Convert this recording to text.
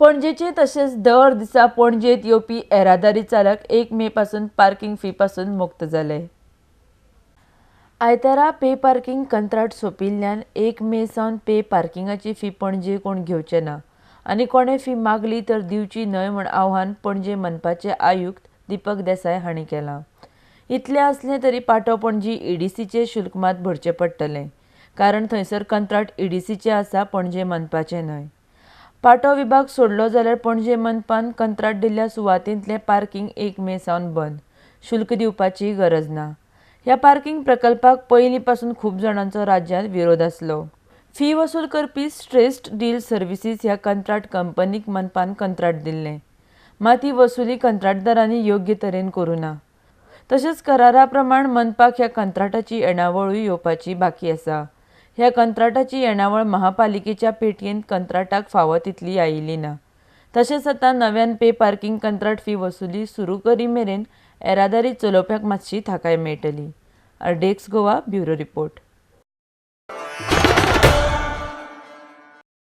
पणजेचे तशेंच दर दिसा पणजेत येवपी येरादारी चालक 1 मे पासून पार्किंग फी पासून मुक्त जाले. आयतारा पे पार्किंग कंत्राट सोंपिल्ल्यान 1 मे सावन पे पार्किंगाची फी पणजे कोण घेवचे ना आनी कोणे फी मागली तर दिवची न्हय म्हूण आव्हान पणजे मनपाचे आयुक्त दीपक देसाय हांणी केलां. इतलें आसलें तरी पाटो पणजी ईडीसीचें शुल्क मात भरचें पडटलें, कारण थंयसर कंत्राट ईडीसीचें आसा, पणजे मनपाचें न्हय. पाटो विभाग सोडलो जाल्यार पणजे मनपान कंत्राट दिल्ल्या सुवातींतलें पार्किंग 1 मे सावन बंद, शुल्क दिवपाची गरज ना. ह्या पार्किंग प्रकल्पाक पयलीं पासून खूब जाणांचो राज्यांत विरोध आसलो. फी वसूल करपी स्ट्रेस्ट डील सर्विसीस ह्या कंत्राट कंपनीक मनपान कंत्राट दिल्लें, मात ही वसुली कंत्राटदारांनी योग्य तरेन करूं ना. तशेंच करारा प्रमाण मनपाक ह्या कंत्राटाची येणावळूय येवपाची बाकी आसा. ह्या कंत्राटाची येणावळ महापालिकेच्या पेटयेंत कंत्राटाक फावो तितली आयिल्ली ना. तशेंच आतां नव्यान पे पार्किंग कंत्राट फी वसुली सुरू करी मेरेन येरादारी चलोवप्यांक मातशी थाकाय मेळटली. RDX Goa bureau report.